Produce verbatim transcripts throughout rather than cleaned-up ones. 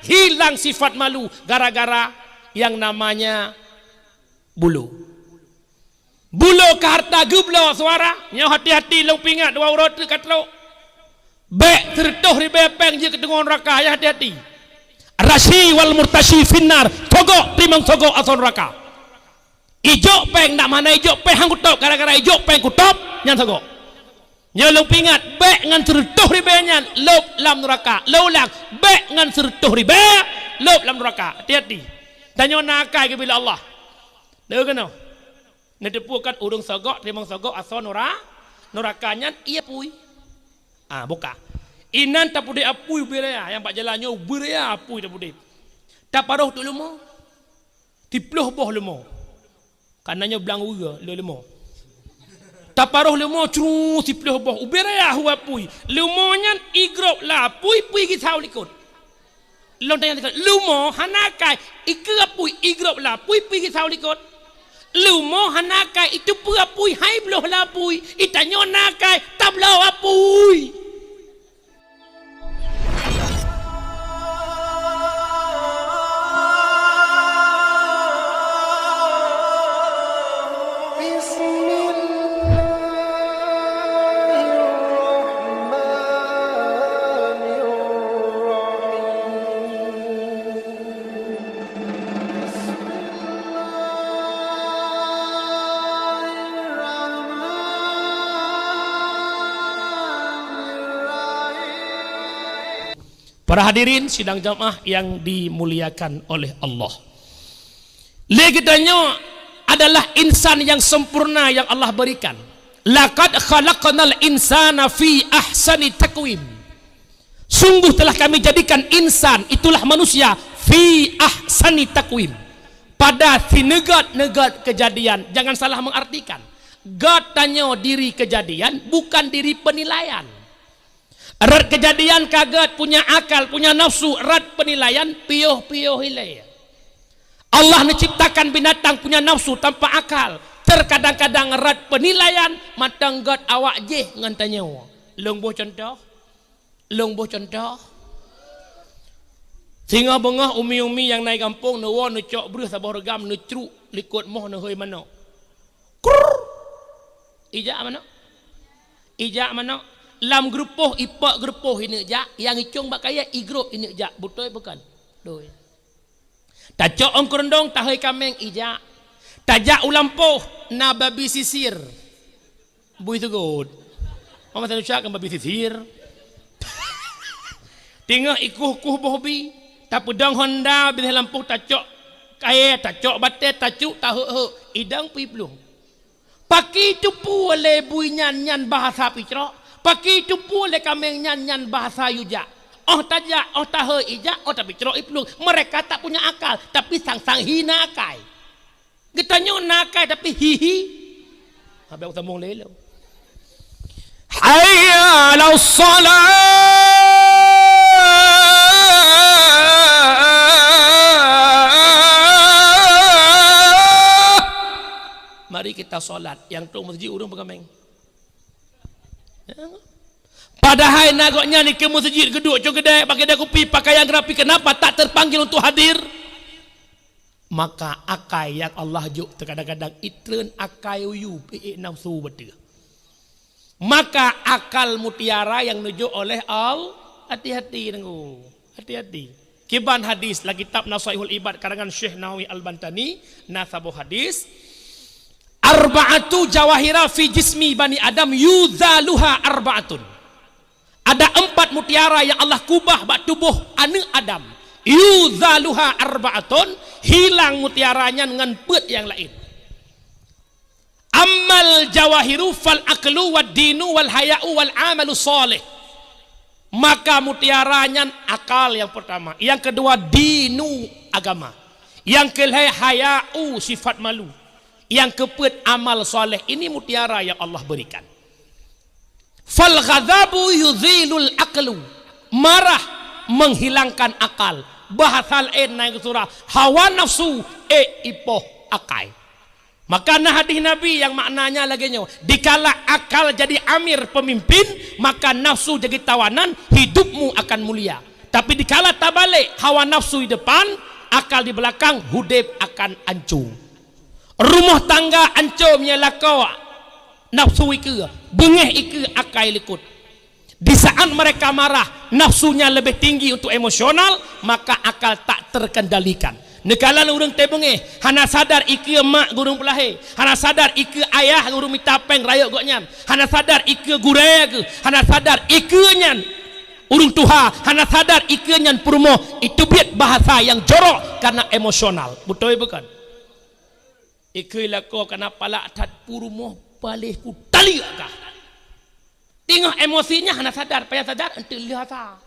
Hilang sifat malu gara-gara yang namanya bulo. Bulo keu hareuta geubloe suara. Nyoe hati-hati, lôn peuingat, dua uroe teuk ka trok. Bèk sireutôh ribèe pèng jeuet keu teungoh nuraka, nyan hati-hati. Ar-rashi wal murtashi finnar, sogok teurimong sogok asoe nuraka. Ijok pèng, dak mana ijok pèng han kutôb, gara-gara ijok pèng kutôb, nyan sogok. Nyoe lôn peuingat, bèk ngon sireutôh ribèe nyan lôb lam nuraka. Lôn ulang, bèk ngon sireutôh ribèe lôb lam nuraka. Hati-hati. Tanyoe na akai geubri lé Allah. Deungoe keunoe. Neuteupeue kan ureueng sogok, teurimong sogok asoe nura-, nuraka nyan ie apui. Ah, buka. Inan tapeuudép apui ubé raya, nyang bak jalan nyoe ubé raya apui tapeuudép. Taparoh teuk leumo. Siplôh boh leumo. Kana nyoe blang ureue le leumo. Taparoh leumo cru siplôh boh ubé raya hu apui. Leumo nyan igrôp lam apui, pui geusau likot. Lôn tanya sikit, leumo hana akai, ikeue apui igrôp lam apui, pui geusau likot. Leumo hana akai, iteupeue apui hai bloh lam apui. Itanyoe na akai, tabloe apui. Para hadirin sidang jamaah yang dimuliakan oleh Allah. Lé geutanyoe adalah insan yang sempurna yang Allah berikan. "Laqad khalaqnal insana fi ahsani taqwim." Sungguh telah Kami jadikan insan, itulah manusia, fi ahsani taqwim. Pada sineugét-neugét keujadian, jangan salah mengartikan. Gét tanyoe diri keujadian, bukan diri penilaian. Rot keujadian ka gét, punya akal, punya nafsu, rot penilaian, piôh-piôh ilée. Allah neuciptakan binatang punya nafsu tanpa akal. Terkadang-kadang rot penilaian mantong gét awak jih ngon tanyoe. Lôn boh cuntoh. Lôn boh cuntoh. Singoh beungoh umi-umi nyang na i gampông neuwoe neucok breuh saboh reugam neucruk likot moh neuhôi manok. Krrrr! Ijak manok. Ijak manok. Lam geurupoh, ipok geurupoh ineuk jak, nyang icong bak kayée igrôp ineuk jak. Beutôi bukon? Doi. Tacok ôn keureuntong, tahôi kaméng ijak. Tajak u lampôh, na babi sisir. Bui teugot. Mama tanu cak kan babi sisir. Teungoh ikuh-kuh boh bi, tapeudong honda binéh lampôh tacok kayée, tacok batée, tacruk, taheuek-heuek, idong pih plueng. Pakri teupeue lé bui nyan, nyan bahasa picrok? Pakri teupeue lé kaméng nyan, nyan bahasa yue jak? Óh tajak, óh tahôi ijak, óh tapicrok iplueng. Mereka tak punya akal, tapi sang-sang hina akai. Geutanyoe na akai tapi hihi. Habéh sambong lé lom. Hayya 'alas shalah. Mari kita salat. Nyang trok meuseujid ureueng peukaméng. Padahai na gobnyan ikeue meuseujid geuduek cok keudè, pakai keudè kupi, pakaian rapi, kenapa tak terpanggil untuk hadir? Maka akai nyang Allah jok teukadang-kadang itreun akai u yup, ék nafsu beuteuh. Maka akal mutiara nyang neujok oleh Allah, hati-hati deungoe, hati-hati. Kiban hadis lam kitab Nasaihul Ibad karangan Syekh Nawawi Al-Bantani, na saboh hadis, "Arba'atu jawahira fi jismi bani Adam yuzaluha arba'atun." Ada empat mutiara yang Allah kubah bak tuboh aneuk Adam. Yuzaluha arba'atun, hilang mutiara nyan ngon peuet nyang laén. Ammal jawahiru fal aqlu wad dinu wal haya'u wal amalu shalih. Maka mutiara nyan akal yang pertama, yang kedua dinu agama, yang kelhèe haya'u sifat malu, yang keupeuet amal shaleh. Ini mutiara yang Allah berikan. Fal ghadabu yuzilul aqlu, marah menghilangkan akal. Bahasa laén na geusurah hawa nafsu, ék ipoh akai. Maka na hadis Nabi yang maknanya lagée nyoe, dikala akal jadi amir pemimpin, maka nafsu jadi tawanan, hidupmu akan mulia. Tapi dikala tabalek hawa nafsu di depan, akal di belakang, udeb akan ancô. Rumoh tangga ancô meunyoe lakoe nafsu ikeue, beungéh ikeue akai likot. Di saat mereka marah, nafsunya lebih tinggi untuk emosional, maka akal tak terkendalikan. Neukalon ureuëng teubeungéh, hana sadar ikeue mak ureuëng peulahé, hana sadar ikeue ayah ureuëng mita péng rayeuk gobnyan, hana sadar ikeue gurée geuh, hana sadar ikeue nyan ureuëng tuha, hana sadar ikeue nyan peurumoh, itu biet bahasa yang jorok karena emosional. Beutôi bukan? Ikeue lakoe kana palak that peurumoh paléh kutaliek kah. Teungoh emosinya hana sadar, payah sadar enteuk lheueh asa.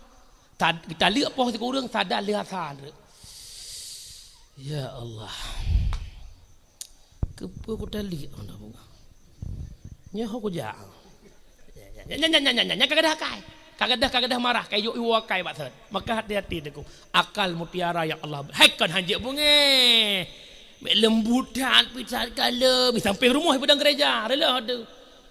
Tad-, taleuek poh sikureueng sadar lheueh asa. Ya Allah. Keupeue kutaliek hana bunga. Nyoe ho kujak. Nya, nya, nya, ka gadah akai. Ka gadah, ka gadah marah, ka yue akai bak sot. Maka hati-hati teungku. Akal mutiara yang Allah bri. Hai kon hanjeuet beungéh. Mek leumbut that, pih that kalem. Di sampéng rumoh peudong gereja. Rela tu.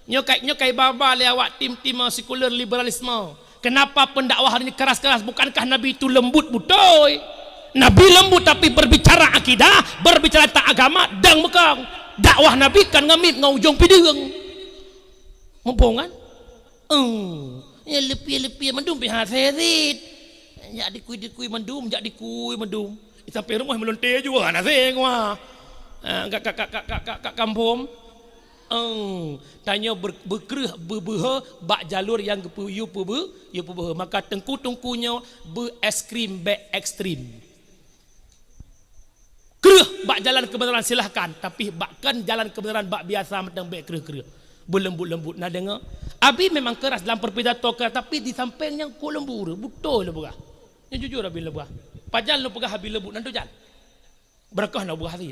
Nyoe kai, nyoe kai baba lé awak tim-tim sekuler liberalisme. Kenapa pendakwah hari ini keras-keras? Bukankah Nabi itu lembut beutôi? Nabi lembut tapi berbicara akidah, berbicara tentang agama, dang meukong. Dakwah Nabi kan ngon miet ngon ujong pideueng. Muphom kan? Eh, ya leupie-leupie mandum pih hase cit. Jak dikui-dikui mandum, jak dikui mandum. Sampai rumoh meulonte jua hana seng wah. Ah, ka, ka, ka, ka, ka, ka, ka kampung. Eh, tanyoe ber-, beukreueh beubeuhe bak jalur nyang geupeu-, yue peubeu-, yue peubeuhe. Maka teungku-teungku nyoe beu ekstrem, bék ekstrem. Kreueh bak jalan kebenaran silahkan, tapi bak kon jalan kebenaran bak biasa mantong bék kreueh-kreueh. Beuleumbut-leumbut na deungoe. Abi memang keras dalam perpidato keras, tapi di sampéng nyan kok leumbut, beutôi lôn peugah. Nyoe jujur Abi lôn peugah. Pajan lôn peugah Abi leumbut nan tu jan. Beureukoh na buah hati.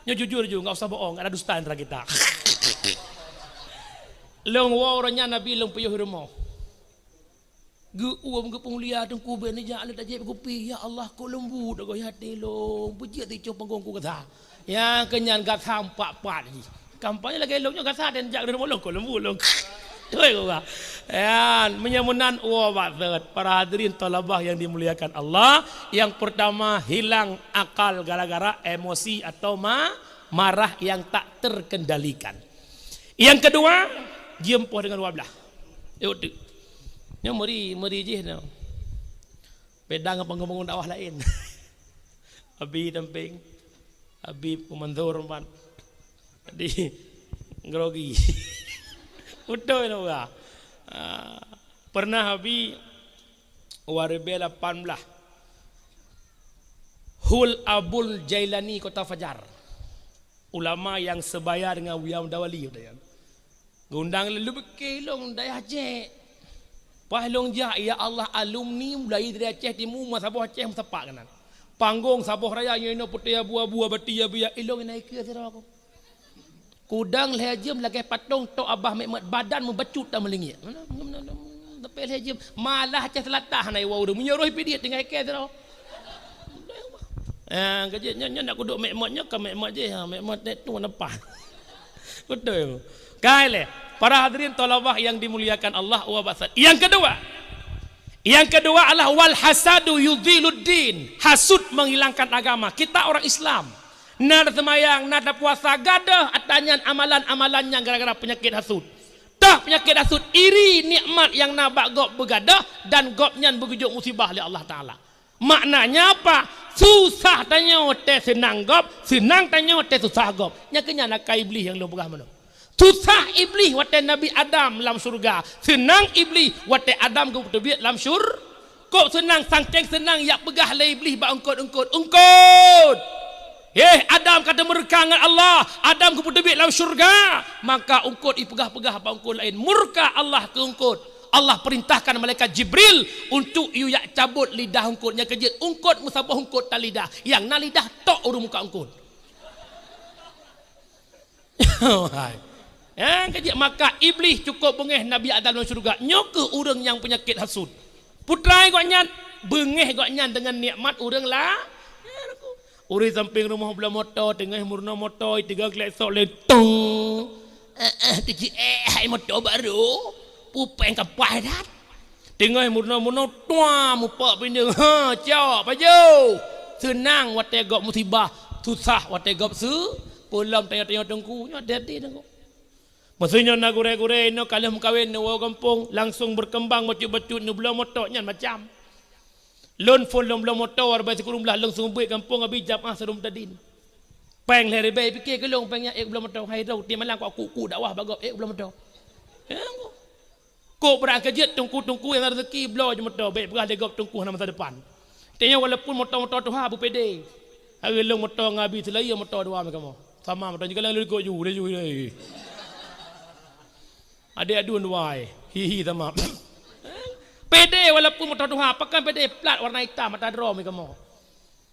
Nyoe jujur ju, enggak usah bohong, enggak ada dusta antara kita. Lôn woe uroe nyan Abi lôn piôh rumoh. Geu-uem geupeumulia teungku bèk neujak lé tajép kupi, "Ya Allah, kok leumbut goe até lôn, beujeuet ticoh panggong ku gata." Nyang keunyan gata empat-empat jih. Kampanye lagèe lôn nyoe gata dan jak dari mulung kok leumbut lôn. Toi gua. Ya, meunyoe meunan, wah, bak that. Para hadirin thalabah yang dimuliakan Allah, yang pertama hilang akal gara-gara emosi atau ma-, marah yang tak terkendalikan. Yang kedua, jeuem poh dengan dua belas. Yuk, tu. Nyoe meuri, meuri jih nyoe. Beda ngon bangun-bangun dakwah laén. Abi Tamping, Abi Manzur Umar. Jadi, grogi. Beutôi nyoe, Bah. Ah, pernah Abi, dua ribu lapan belas. Hul Abul Jailani Kota Fajar. Ulama yang sebaya dengan Buya Muda Wali, udah ya. Geundang lé lubukeh ilong dayah Aceh. Pas ilong jak, ya Allah, alumni mulai dari Aceh Timu, meusaboh Aceh meusapat keunan. Panggong saboh raya nyoe inoe putih abu-abu abati ya biya ilong ina ikeu sidroe aku. Kudang lhèe jeuem lagèe patong tok abah mekmat badan meubacut tak meulingik. Tapi lhèe jeuem malah Aceh Selatan hana iwa ureueng. Meunyoe roh pidiet tinggai ikeu sidroe. Ah, kajik nyan, nyan nak kuduk mekmat nyoe ka mekmat jih, ha, mekmat nek tu nampak. Beutôi. Kai lé. Para hadirin thalabah yang dimuliakan Allah wa barakatuh. Yang kedua. Yang kedua adalah wal hasadu yudhilud din. Hasut menghilangkan agama. Kita orang Islam. Na teumayang, na puasa, gadoh ata nyan amalan-amalan nyang gara-gara penyakit hasut. Toh penyakit hasut iri nikmat nyang na bak gob beugadoh dan gob nyan beugeujok musibah lé Allah Taala. Maknanya apa? Susah tanyoe watèe seunang gob, seunang tanyoe watèe susah gob. Nyang keu nyan akai Iblih nyang lôn peugah meunoe. Susah Iblih watèe Nabi Adam lam syeuruga, seunang Iblih watèe Adam geupeuteubiet lam syur-, kok seunang, sangkeng seunang jak peugah lé Iblih bak eungkôt-eungkôt, "Eungkôt! Heh, Adam ka teumeureuka ngon Allah, Adam geupeuteubiet lam syeuruga." Maka eungkôt ipeugah-peugah bak eungkôt laén, murka Allah keu eungkôt. Allah perintahkan malaikat Jibril untuk yue jak cabot lidah eungkôt. Nyang keu jeuet eungkôt meusaboh eungkôt tan lidah. Nyang na lidah tok ureueng muka eungkôt. Hai. Nyang keu jeuet maka Iblih cukup beungéh Nabi Adam lam syeuruga. Nyoe keuh ureueng nyang peunyakét hasut. Peutrai gobnyan, beungéh gobnyan deungon nikmat ureueng la-, ureueng sampéng rumoh blah moto, teungoh meurunoe moto, iteuga klek sok lé tong. Eh, eh, teuci, eh, hai moto baru. Pupeng ka paih that. Teungoh meurunoe-meurunoe, tua mupok pineung. Ha, cok, pajoh. Seunang watée gob musibah, susah watée gob su-, peulom tanyoe-tanyoe teungku. Nyoe hati-hati teungku. Meuseu nyoe na gurée-gurée inoe ka lheueh meukawen, neuwoe gampông, langsong berkembang bacut-bacut, neubloe moto nyan macam. Lôn phon lôn bloe moto, ribée sikureueng blaih lôn seumeubeuet gampông, abi jamaah Sarum Tadin. Péng lhée ribée, pike keu lôn péng nyan, ék bloe moto. Hai droe, tiep malam kok ku-ku dakwah bak gob, ék bloe moto. Ya, kok brat keujeuet teungku-teungku nyang rezeki bloe jih moto, bék peugah lé gob teungku hana masa depan. Tanyoe walaupun moto-moto tuha beupede. Hari lôn moto ngon abi seulaie moto dua meukamoe. Sama moto nyoe, laju likot ju, laju, laju. Adek adun wai. Hihi sama. Pede walaupun moto tuha, pakon pede plat warna itam mata droe meukamoe.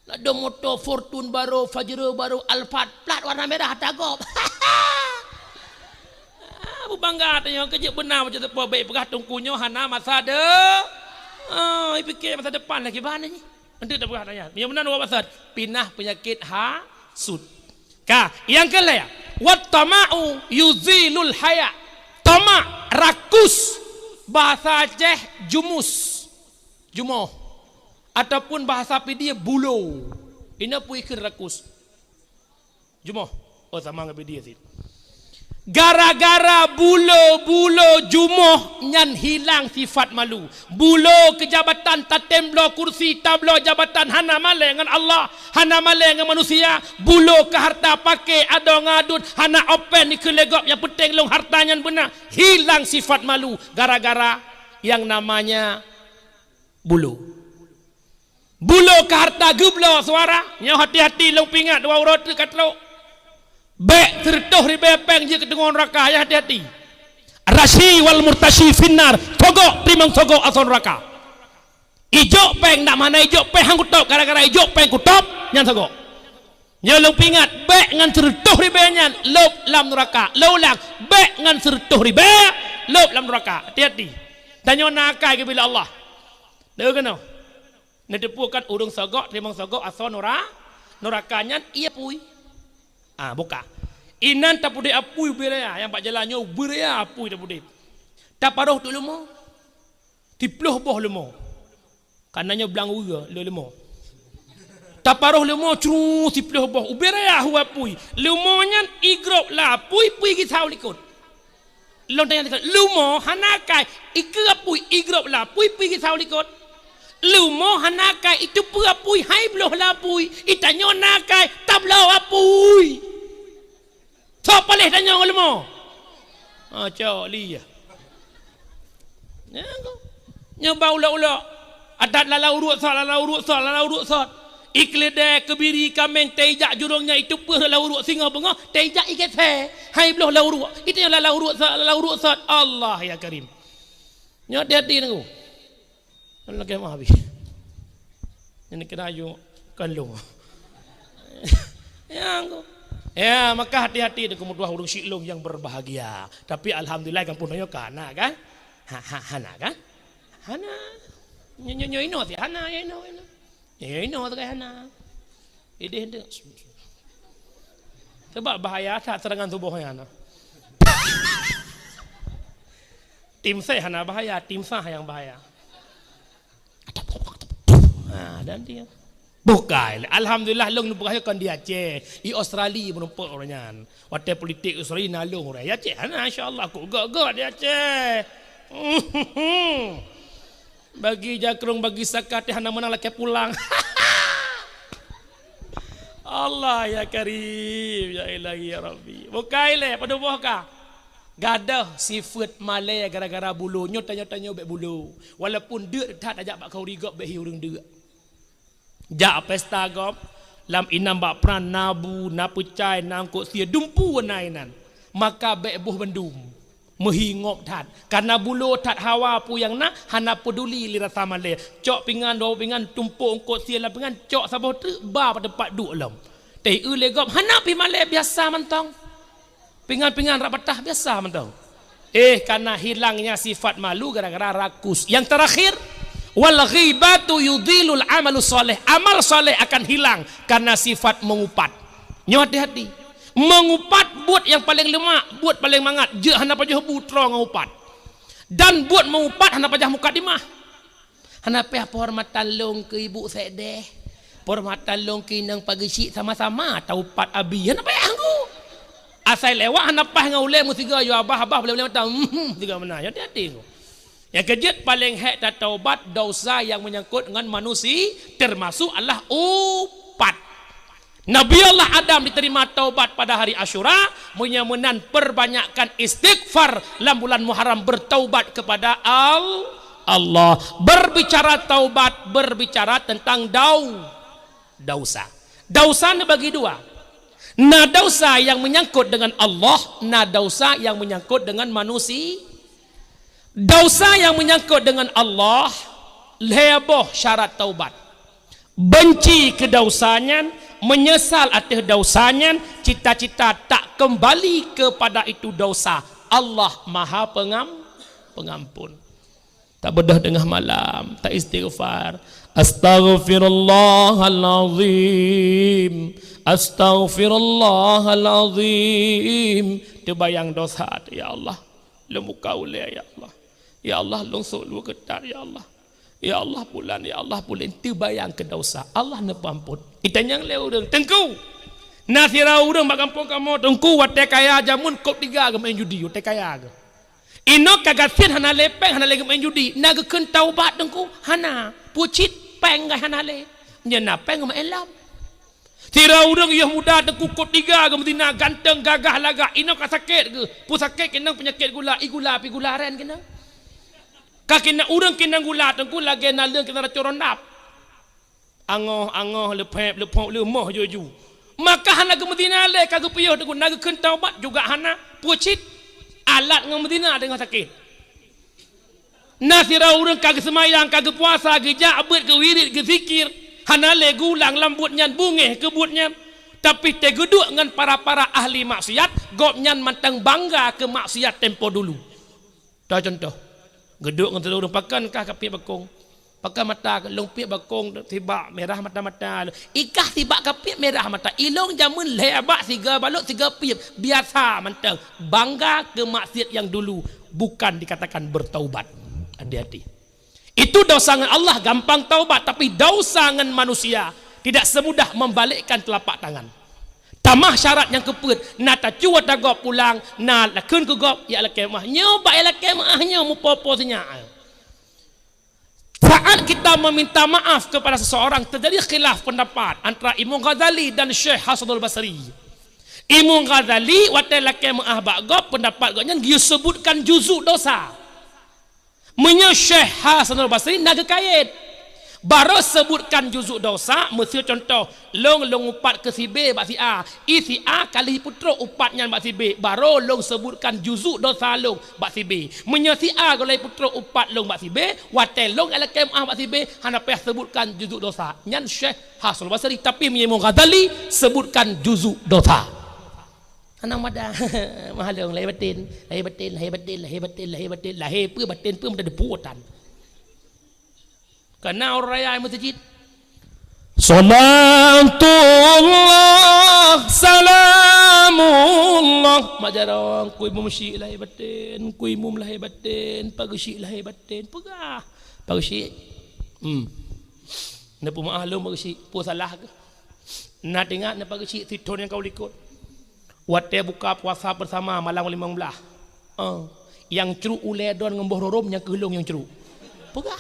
Ladom moto Fortune baru, Pajero baru, Alphard plat warna merah ata gob. Ah, beubangga tanyoe, keujeuet beuna bacut teupeu, bék peugah teungku nyoe hana masa de-, ah, ipike masa depan lagi bana nyoe. Enteuk tapeugah nyan. Nyang meunan wak basat, pinah peunyakét hasut. Ka, nyang keu lhée, "Wat tama'u yuzilul haya." Tamak, rakus, bahasa Aceh jumus, jumoh, ataupun bahasa Pidie bulo. Inoe peue kheun rakus? Jumoh. Oh, sama ngon Pidie cit. Gara-gara bulo-bulo jumoh nyan hilang sifat malu. Bulo keu jabatan, tatem bloe kursi, tabloe jabatan, hana malée ngon Allah, hana malée ngon manusia. Bulo keu harta, pake adoe ngon aduen, hana open dikeue lé gob, nyang peunteng lôn harta nyan beuna. Hilang sifat malu gara-gara yang namanya bulo. Bulo keu harta geubloe suara. Nyoe hati-hati, lôn peuingat dua uroe teuk ka trok. Bék seureutôh ribée péng jeuet keu teungoh neuraka, nyoe hati-hati. Rashi wal murtashi finnar, sogok teurimong sogok asoe neuraka. Ijok péng, ndak mana ijok péng han kutôb, gara-gara ijok péng kutôb, nyan sogok. Nyoe lôn peuingat, bék ngon seureutôh ribée nyan lôb lam neuraka. Lôn ulang, bék ngon seureutôh ribée lôb lam neuraka. Hati-hati. Tanyoe na akai geubri lé Allah. Deungoe keunoe. Neuteupeue kan ureuëng sogok, teurimong sogok asoe nura-, nuraka nyan ié apui. Ah, buka. Inan tapudeb apui ubé raya, nyang bak jalan nyoe ubé raya apui tapudeb. Taparoh teuk leumo. Siploh boh leumo. Kana nyoe blang weue le leumo. Taparoh leumo cru siploh boh ubé raya hu apui. Leumo nyan igrôp lam apui, pui geusau likot. Lôn tanya teuka, leumo hana akai, ikeue apui igrôp lam apui, pui geusau likot. Leumo hana akai, iteupeue apui hai bloh lam apui, itanyoe na akai, tabloe apui. Soe paléh tanyoe ngon leumo? Ha, cok li ya. Ya, ko. Nyoe ba ulok-ulok. Adat lalau ruek sot, lalau ruek sot, lalau ruek sot. Ikeuleudée, keubiri, kaméng, teijak jurông nyan iteupeue lalau ruek singoh beungoh, teijak igesé. Hai bloh lalau ruek. Itu nyang lalau ruek sot, lalau ruek sot. Allah ya Karim. Nyoe hati-hati nunggu. Nyoe lagée mah habéh. Nyan keunan aju kandong. Ya, nunggu. Ya, maka hati-hati deungon meutuah ureuëng syik lôn nyang berbahagia. Tapi alhamdulillah gampông tanyoe ka na kan? Ha, ha, hana kan? Hana. Nyoe, nyoe, nyoe inoe ti hana, nyoe inoe, inoe. Nyoe inoe ti hana. Ideh tu. Sebab bahaya that serangan tuboh nyan. Tim seh hana bahaya, tim sah nyang bahaya. Ha, dan dia. Bukai. Alhamdulillah, lôn neupeugah kon di Aceh. I Australia meureumpok ureuëng nyan. Watée politik Australia na lôn ureuëng. Di Aceh, hana, insya Allah, kok gok-gok di Aceh. Bagi jakrong, bagi sakat, hana meunang lakée pulang. Allah ya Karim, ya Ilahi, ya Rabbi. Bukai lé, padub boh ka. Gadoh sifeuet malée gara-gara bulo, nyoe tanyoe-tanyoe bék bulo. Walaupun deuk that tajak bak khanduri gob bék hi ureuëng deuk. Jak pesta gob, lam inan bak pran na bu, na peucai, na eungkot sie, dumpeue na inan. Maka bék boh bandum. Meuhi ngop that. Kana bulo that hawa peue nyang na, hana peuduli lé rasa malée. Cok pingan, dua pingan, tumpôk eungkot sie lam pingan, cok saboh treuk, ba bak teumpat duek lom. Teuh lé gob, hana pih malée, biasa mantong. Pingan-pingan rab patah biasa mantong. Eh, kana hilangnya sifat malu gara-gara rakus. Yang terakhir, wal ghibatu yudhilul amalu saleh. Amal saleh akan hilang karena sifat mengupat. Nyoe hati-hati. Mengupat buet nyang paleng leumak, buet paleng mangat, jeuet hana pajoh bu troe ngon upat. Dan buet meuupat hana payah mukadimah. Hana payah penghormatan lôn keu ibu sekdeh. Penghormatan lôn keu inong pageusyik sama-sama taupat abi. Hana payah ngku. Asai lewat hana paih ngon ulée meusigoe yue abah-abah boleh-boleh mata. Hmm, sigoe meunan. Hati-hati ngku. Nyang keujeuet paleng hék tataubat dosa nyang meunyangkot ngon manusia, teumasok Allah upat. Nabi Allah Adam diterima taubat pada hari Asyura, meunyoe meunan perbanyakkan istighfar lam bulan Muharram, bertaubat kepada Al-, Allah. Berbicara taubat, berbicara tentang dau-, dosa. Dosa ni bagi dua. Na dosa yang menyangkut dengan Allah, na dosa yang menyangkut dengan manusia. Dosa yang menyangkut dengan Allah, lhée boh syarat taubat. Benci keu dosa nyan, menyesal ateueh dosa nyan, cita-cita tak kembali kepada itu dosa. Allah Maha Pengam-, Pengampun. Tak beudôh teungoh malam, tak istighfar. Astaghfirullahalazim. Astaghfirullahalazim. Teubayang dosa, ya Allah. Lôn buka ulée, ya Allah. Ya Allah, lôn sôk lôn keutat, ya Allah. Ya Allah, pulan, ya Allah, pulan. Teubayang keu dosa. Allah neupeuampôn. Itanyong lé ureuëng, "Teungku, na sidroe ureuëng bak gampông kamoe, Teungku, watée kaya jameun kop tiga geuh meu'en judi, watée kaya geuh. Inoe ka gasien hana lé péng, hana lé geuh meu'en judi. Na geukheun taubat, Teungku?" "Hana." "Peue cit?" "Péng geuh hana lé." "Nyan na péng geuh meu'en lom." Sidroe ureuëng yoh muda Teungku kop tiga geuh meuzina, ganteng, gagah, lagak, inoe ka sakét geuh. Peue sakét keunan? Peunyakét gula, i gula pih gula aren keunan. Ka keunan ureuëng keunan gula Teungku lagée naleueng keunan racôn rondap. Angoh-angoh, leupéb-leuphob, leumoh ju-ju. Maka hana geumeuzina lé, ka geupiôh Teungku, na geukheun taubat juga hana, peue cit alat ngon meuzina teungoh sakét. Na sidroe ureuëng ka geuseumayang, ka geupuasa, geujak beuet, geuwirit, geuzikir, hana lé gulang lam buet nyan, beungéh keu buet nyan, tapi teuh geuduek ngon para-para ahli maksiat, gobnyan mantong bangga keu maksiat tempo dulu. Toh contoh, geuduek ngon sidroe ureuëng, "Pakon kah kapiep bakong?" "Pakon mata lôn piep bakong sibak mirah mata-mata." "Ikah sibak kapiep mirah mata, ilôn jameun lhée abak sigoe balot sigoe piep, biasa mantong." Bangga keu maksiat yang dulu, bukan dikatakan bertaubat. Hati-hati. Itu dosa ngon Allah gampang taubat, tapi dosa ngon manusia tidak semudah membalikkan telapak tangan. Tamah syarat nyang keupeuet, na tacue tagob pulang, na lakheun keu gob, "Ya lakée meu'ah." Nyoe bak ya lakée meu'ah nyoe mupo-po sinyak. Saat kita meminta maaf kepada seseorang, terjadi khilaf pendapat antara Imam Ghazali dan Syekh Hasanul Basri. Imam Ghazali watée lakée meu'ah bak gob, pendapat gobnyan geuyue sebutkan juzuk dosa. Meunyoe Syekh Hasanul Basri na geukayét, baroe sebutkan juzuk dosa, miseue contoh, lôn, lôn upat keu si B bak si A, i si A ka lheueh peutrok upat nyan bak si B, baroe lôn sebutkan juzuk dosa lôn bak si B. Meunyoe si A gohlom peutrok upat lôn bak si B, watée lôn lakée meu'ah bak si B, hana payah sebutkan juzuk dosa. Nyan Syekh Hasanul Basri, tapi meunyoe Imam Ghazali sebutkan juzuk dosa. Hana mada. Mahlong lahé batén, lahé batén, lahé batén, lahé batén, lahé batén, lahé peue batén peue meuteudeupu tan. Kana ureuëng raya meuseujid. Salatullah, salamullah. Mak jarong, kui meusyik lahé batén, kui mum lahé batén, pageusyik lahé batén. Peugah. Pageusyik. Hmm. Neupeumaah lôn pageusyik, peue salah keuh? Na teuingat neupageusyik sithon nyang ka u likot. Watée buka puasa bersama malam limong blaih. Eh, nyang crok ulée don ngon boh rorôm nyang keuh lôn nyang crok. Peugah.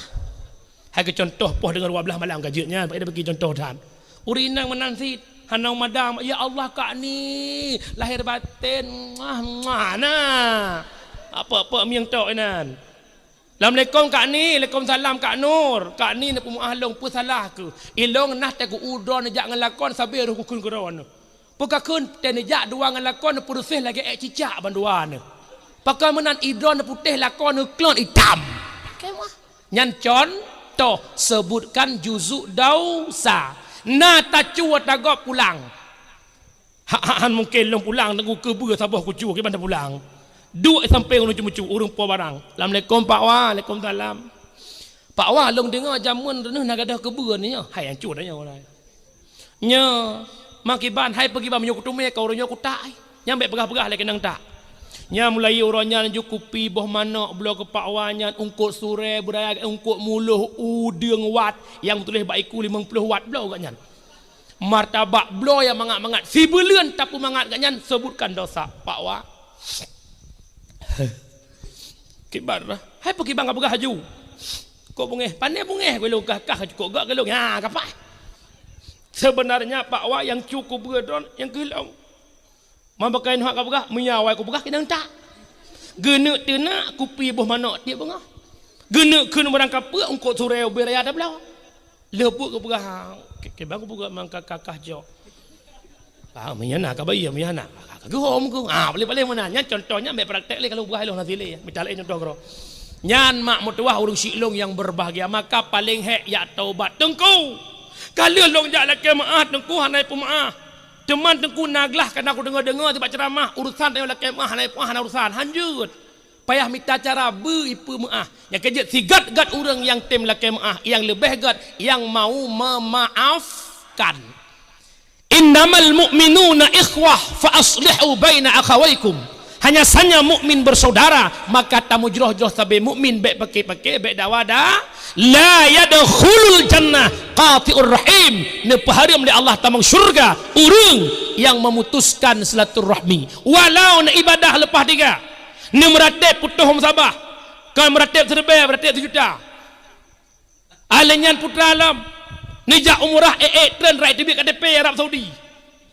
Hai keu contoh poh deungon dua blaih malam ka jeuet nyan, bak ida bagi contoh that. Ureuëng inong meunan cit, hana mada, "Ya Allah, kak ni lahé batén, muah, muah, na." Apa-apa mieng tok inan. "Assalamualaikum, Kak Ni." "Waalaikumsalam, Kak Nur." "Kak Ni, neupeumaah lôn, peue salah keuh? Ilôn nah teuh keu u droeneuh jak ngon lakoe, sabe roh kukheun keu droeneuh. Peue kakheun teuh neujak dua ngon lakoe, neupeureuseh lagée ék cicak bandua neuh. Pakon meunan i droeneuh putéh, lakoe neuh klon itam." Nyan contoh, sebutkan juzuk dosa. Na tacue tagob pulang. Hak-hak han mungken lôn pulang teungku keubeue saboh kucue kiban pulang. Duek sampéng ureuëng ceumeucue, ureuëng po barang. "Assalamualaikum, Pak Wa." "Waalaikumsalam." "Pak Wa, lôn deungoe jameun droeneuh na gadôh keubeue nyoe." "Hai, ancô dah nyoe." "Nyoe, ma kiban, hai peukiban meunyoe kuteumé ka ureuëng nyoe kutak ai. Nyang bék peugah-peugah lé keunong tak." Nyan mulai uroe nyan ju kupi boh manok bloe keu Pak Wa nyan, eungkôt surée beuraya, eungkôt muloh udeueng watt nyang tuléh bak iku limong ploh watt bloe geuh nyan. Martabak bloe nyang mangat-mangat, sibuleuen tapeumangat geuh nyan, sebutkan dosa Pak Wa. Kiban lah. Hai peukibang ka peugah laju. Kok bungéh, pane bungéh keu lôn kah, kah cukôp gak keu lôn. Ha, kapah. Sebenarnya Pak Wa nyang cu kubeue droen nyang keu lôn. Mambakée nyoe ka peugah, meunyo awai kupeugah keunong tak. Geuneuk teunak kupi boh manok tiep beungoh. Geuneuk kheun barang kapeue eungkôt surée ubé raya tabloe. Lheueh buet kupeugah, ke-, kiban kupeugah mang ka kakah jok. Ah, meunyo na ka bayeue, meunyo na. Ka geuhom ku. Ah, paléng-paléng meunan. Nyan contoh nyan, bèk praktek lé kalau buah ilong na silé. Mita lé contoh keudroe. Nyan mak meutuwah ureueng syik lôn nyang berbahagia. Maka paléng hék jak taubat. Teungku, ka lheueh lôn jak lakée meu'ah, Teungku hana peumeu'ah. Teuma Teungku na glah kana kudeungoe-deungoe tibak ceuramah, urusan tanyoe lakée meu'ah hana peumeu'ah hana urusan. Hanjeuet. Payah mita cara beu ipeumeu'ah. Nyang keu jeuet sigat-gat ureueng nyang tem lakée meu'ah, nyang leubeh gét nyang mau memaafkan. "Innamal mu'minuna ikhwah fa aslihu baina akhawaikum." Hanya saja mukmin bersaudara, maka tamujroh-jroh sabe mukmin, bèk paké-paké, bèk dawa-da. "La yadkhulul jannah qati'ur rahim." Neupeuhareuem lé Allah tamong syurga ureueng nyang memutuskan silaturahmi. Walau na ibadah leupah tiga, neumeuratéb putôh musabah, kon meuratéb siribèe, meuratéb sijuta. Alèh nyan putra lom, neujak umrah ék-ék treun rot teubiet K T P Arab Saudi.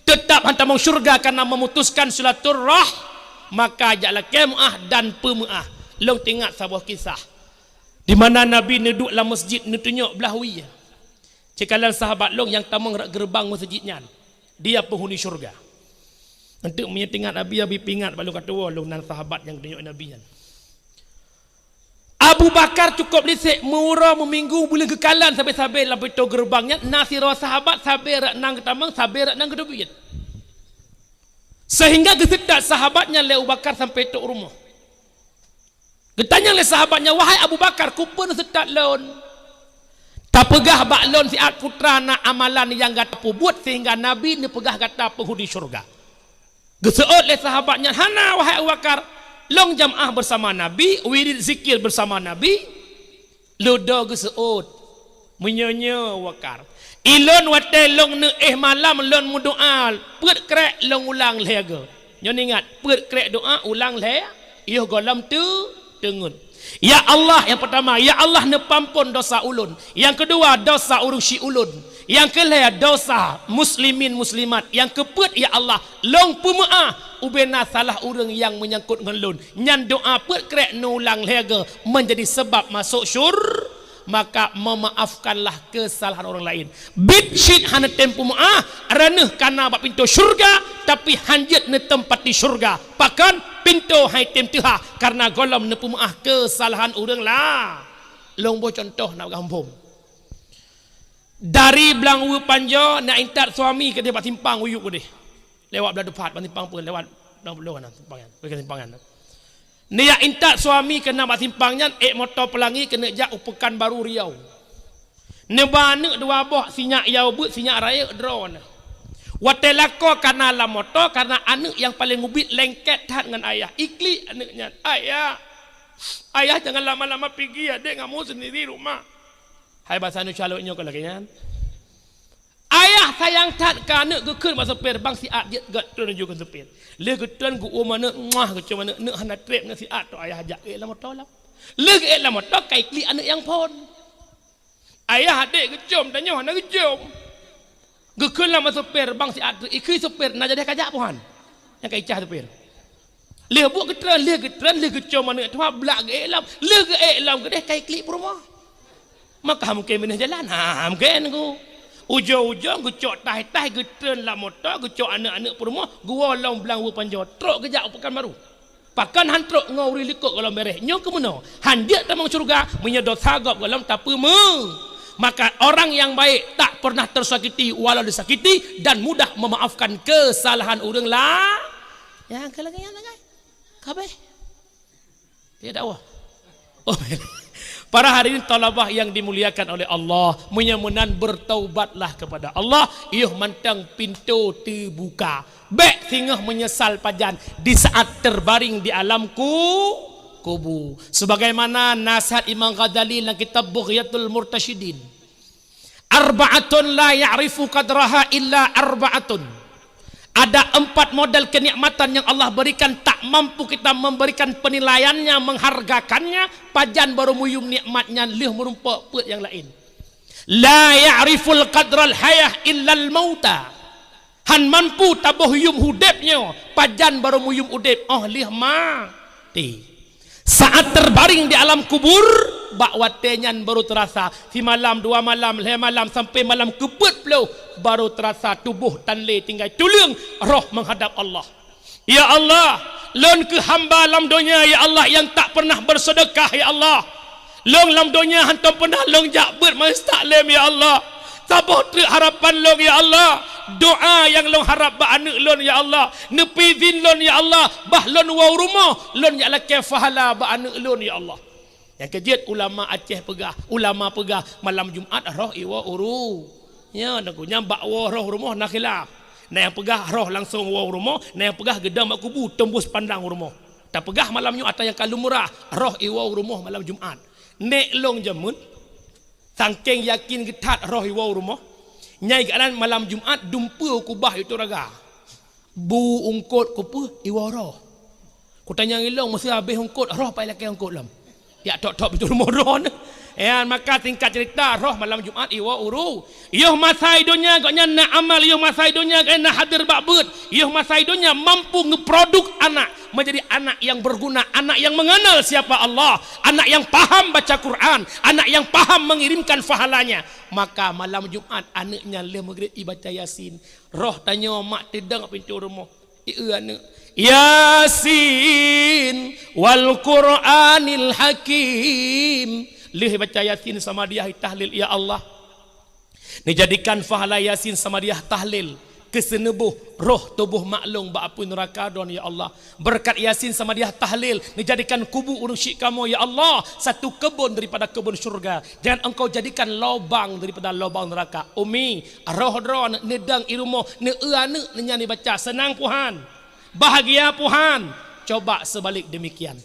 Teutap han tamong syurga kareuna memutuskan silaturah-, maka jak lakée meu'ah dan peumeu'ah. Lôn teuingat saboh kisah. Di mana Nabi neuduek lam masjid neutunyok blah wie. Ceukalon sahabat lôn nyang tamong rot geureubang masjid nyan. Dia penghuni syurga. Enteuk meunyo teuingat Nabi, Nabi peuingat bak lôn ka tuwoe lôn nan sahabat nyang geutunyok Nabi nyan. Abu Bakar cukôp lisek, meuuroe, meuminggu, buleuen geukalon sabe-sabe lam pintoe geureubang nyan, na sidroe sahabat sabe rot nan geutamong, sabe rot nan geuteubiet. Sehingga geuseutôt sahabat nyan lé Abu Bakar sampoe trok u rumoh. Geutanyong lé sahabat nyan, "Wahai Abu Bakar, keupeue neuseutôt lôn?" "Tapeugah bak lôn siat putra na amalan nyang gata peubuet sehingga Nabi neupeugah gata penghuni syurga." Geuseuôt lé sahabat nyan, "Hana, wahai Abu Bakar, lôn jamaah beusama Nabi, wirid zikir beusama Nabi." Leudo geuseuôt, meunyoe nyoe Abu Bakar, "Ilôn watée lôn neuéh malam lôn meudoá, peuet krek lôn ulang lhée goe." Nyoe ingat, peuet krek doá ulang lhée, yoh gohlom teu-, teungeut. Ya Allah, nyang peurtama, ya Allah neupeuampon dosa ulôn. Nyang keudua, dosa ureueng syik ulôn. Nyang keulhée, dosa muslimin muslimat. Nyang keupeuet, ya Allah, lôn peumeu'ah ubena salah ureueng nyang meunyangkot ngon lôn. Nyan doá peuet krek neulang lhée goe meunjadi sabab masôk syur-, maka meumaafkanlah keusalahan ureueng laén. Biet cit hana tem peumeu'ah, reuneuh kana bak pintoe syurga, tapi hanjeuet neuteumpati syurga. Pakon? Pintoe hai tem teuhah, kareuna gohlom neupeumeu'ah keusalahan ureueng la-, lôn boh contoh na gampông. Dari Blang Weue Panjoe, na intat suami keudeh bak simpang uyuek keudeh. Lewat Blang Deupat, bak simpang peue, lewat Blang Pulo na simpang nyan, bukan simpang nyan. Neujak intat suami keunan bak simpang nyan, ék moto peulangi keuneuk jak u Pekanbaru Riau. Neuba aneuk dua boh, sinyak yao beuet, sinyak rayeuk droe na. Watée lakoe kana lam moto, kareuna aneuk nyang paleng ubit lengket that ngon ayah. Iklik aneuk nyan, "Ayah, ayah jangan lama-lama pigi, adek nggak mau sendiri rumah." Hai basa Indonesia lawét nyoe kon lagée nyan. Ayah sayang that keu aneuk, geukheun bak supir, "Bang, siat jeuet gét treun laju keu supir." Lheueh geutreun geuuem aneuk, muah, geucom aneuk, "Neuk hana treb, neuk siat trok ayah jak ék lam moto lam." Lheueh geuék lam moto ka iklik aneuk nyang phon. Ayah adek geucom, tanyoe hana geucom. Geukheun lam bak supir, "Bang, siat treun." Ikheun supir, "Na jadeh kajak pohan?" Nyang ka icah supir. Lheueh buet geutreun, lheueh geutreun, lheueh geucom aneuk tuha, blak geuék lam, lheueh geuék lam keudeh ka iklik peurumoh. Maka mungken binéh jalan, ha, mungken ku. Ujong-ujong geucok taih-taih, geutreun lam moto, geucok aneuk-aneuk peurumoh, geuwoe lom Blang Weue Panjoe, trok geujak u Pekanbaru. Pakon han trok ngon ureueng likot gohlom bereh, nyoe keu meunoe, hanjeuet tamong syeuruga, meunyoe dosa gob gohlom tapeumeu. Maka orang yang baik tak pernah tersakiti walau disakiti dan mudah memaafkan kesalahan ureueng la-, nyang keu lagée nyan lagée. Ka abéh. Dia dakwah. Oh, Para hadirin thalabah yang dimuliakan oleh Allah, meunyoe meunan bertaubatlah kepada Allah, yoh mantong pintoe teubuka. Bék singoh meunyeusal pajan di saat terbaring di alam ku-, kubu. Sebagaimana nasihat Imam Ghazali dalam kitab Bughyatul Murtasyidin, "Arba'atun la ya'rifu qadraha illa arba'atun." Ada empat model kenikmatan yang Allah berikan, tak mampu kita memberikan penilaiannya, menghargakannya, pajan baru muyum nikmatnya lheueh meurumpok peuet nyang laén. "La ya'riful qadral hayah illal mauta." Han mampu taboh yum udeb nyoe, pajan baru muyum udeb, oh lheueh maté. Saat terbaring di alam kubur, bak watée nyan baru terasa, simalam, dua malam, lhée malam, sampai malam keupeuet ploh, baru terasa tuboh tan lé, tinggai tuleueng, roh menghadap Allah. "Ya Allah, lôn keuh hamba lam donya, ya Allah, nyang tak pernah bersedekah, ya Allah. Lôn lam donya hantom pernah lôn jak beuet majelis taklim, ya Allah. Saboh treuk harapan lôn, ya Allah. Doa nyang lôn harap bak aneuëk lôn, ya Allah. Neupeuidhin lôn, ya Allah. Bah lôn woe u rumoh, lôn jak lakée pahala bak aneuëk lôn, ya Allah." Nyang keujeuet ulama Aceh peugah, ulama peugah malam Jumat roh iwoe uru. Nya, nangku nyang bak woe roh rumoh na khilaf. Na nyang peugah roh langsong woe u rumoh, na nyang peugah geudong bak kubu teumbus pandang u rumoh. Tapeugah malam Jumat ata nyang ka lumrah, roh iwoe u rumoh malam Jumat. Nek lôn jameun, sangkeng yakin geuthat roh iwoe u rumoh, nyai geuanan malam Jumat dumpeue kubah itu raga. Bu ungkot kupeue iwoe roh. Kutanyong ilong, meuseu habéh ungkot, roh pai lakée ungkot lom. Yak tok-tok beutôi rumoh droe. Ya, maka singkat cerita, roh malam Jumat iwoe uru. Yoh masa i donya gobnyan na amal, yoh masa i donya gobnyan na hadir bak beuet, yoh masa i donya mampu ngeproduk anak menjadi anak yang berguna, anak yang mengenal siapa Allah, anak yang paham baca Quran, anak yang paham mengirimkan pahalanya. Maka malam Jumat aneuk nyan lheueh maghrib ibaca Yasin. Roh tanyoe mak teudong pintoe rumoh. Ieu aneuëk, "Yasin wal Qur'anil Hakim." Lheueh baca Yasin sama dia tahlil, "Ya Allah, neujadikan pahala Yasin sama dia tahlil keuseuneubôh roh tuboh mak lôn bak apui neuraka droen, ya Allah. Beureukat Yasin sama dia tahlil, neujadikan kubu ureuëng syiek kamoe, ya Allah, satu keubon daripada keubon syurga. Jangan Engkau jadikan lobang daripada lobang neuraka." Umi, roh droen neudong i rumoh, neueu aneuëk nyan ibaca, seunang puhan, bahagia puhan. Coba seubalik demikian.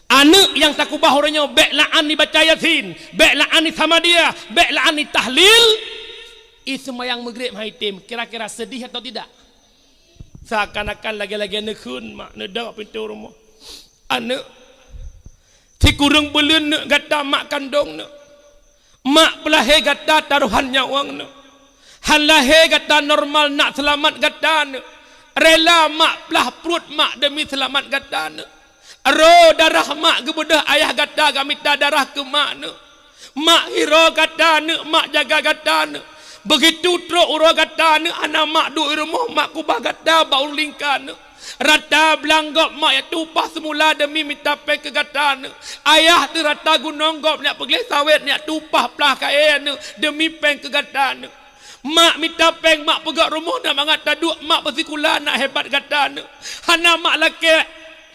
Aneuëk nyang takubah uroe nyoe bék la'an ibaca Yasin, bék la'an isama dia, bék la'an itahlil, iseumayang maghrib hai tem, kira-kira sedih atau tidak? Seakan-akan lagée-lagée neukheun mak neudong pintoe rumoh. Aneuëk, sikureueng buleuen neuk gata mak kandong neuk. Mak peulahé gata tarohan nyawöng neuk. Han lahé gata normal nak seulamat gata neuk. Rela mak plah pruet mak demi seulamat gata neuk. Ro darah mak geubeudôh ayah gata geumita darah keu mak neuk. Mak hiroe gata neuk, mak jaga gata neuk. Beugitu trok uroe gata neuk, hana mak duek i rumoh, mak kubah gata bak ureuëng lingka neuk. Rata blang gob mak jak tueng upah seumula demi mita péng keu gata neuk. Ayah teuh rata gunong gob jak peugleh sawét, jak tueng upah plah kayée neuk demi péng keu gata neuk. Mak mita péng, mak peugöt rumoh na mangat taduek, mak beusikula na hebat gata neuk. Hana mak lakée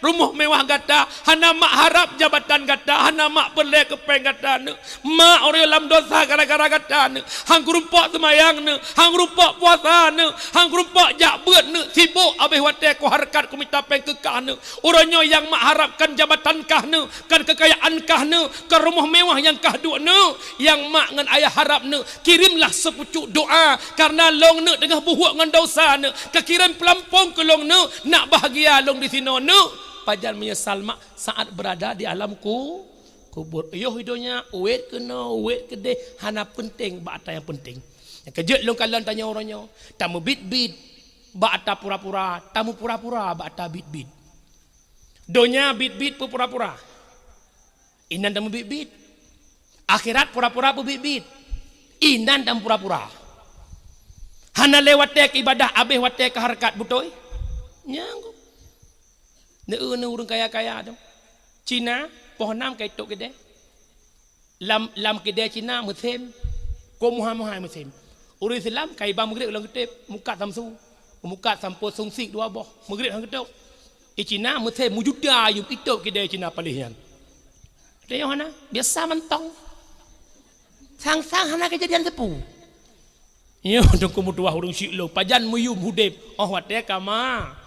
rumoh mewah gata, hana mak harab jabatan gata, hana mak peureulée keu péng gata neuk. Mak ureuëng lam dosa gara-gara gata neuk. Han geurumpok seumayang neuk, han geurumpok puasa neuk, han geurumpok jak beuet neuk, sibok habéh watée keu hareukat keu mita péng keu kah neuk. Uroe nyoe nyang mak harabkan jabatan kah neuk, kan keukayaan kah neuk, kan rumoh mewah nyang kah duek neuk. Nyang mak ngon ayah harab neuk, kirimlah seupucuk doa, kareuna lôn neuk teungoh buhok ngon dosa neuk, ka kirém peulampong keu lôn neuk, nak bahgia lôn disinoe neuk. Pajan meunyeusal mak saat beurada di alam ku-, kubur. Yoh i donya, uet keunoe, uet keudeh, hana peunteng bak ata nyang peunteng. Nyang keujeuet lôn kalon tanyoe uroe nyoe, tameubit-bit bak ata pura-pura, tameupura-pura bak ata bit-bit. Donya bit-bit peupura-pura. Inan tameubit-bit. Akhirat pura-pura peubit-bit. Inan tameupura-pura. Hana lé watée keu ibadah, habéh watée keu hareukat, beutôi? Nyang. Neu-eu ureuëng kaya-kaya tu. Cina, poh nam ka itôp keudée. Lam, lam keudée Cina, meusém. Ko muha-muha meusém. Ureuëng Islam ka iba meugréb lam geutép, mukat samsu. Mukat sampoe sungsik dua boh. Meugréb han geutôp. I Cina meusém meujuta ayeuem itôp keudée Cina paléh nyan. Ada nyang hana, biasa mantong. Sang-sang hana kejadian teupeu. Nyo, Teungku meutuah ureuëng syik lôn, pajan meuyum udeb, oh watée ka ma.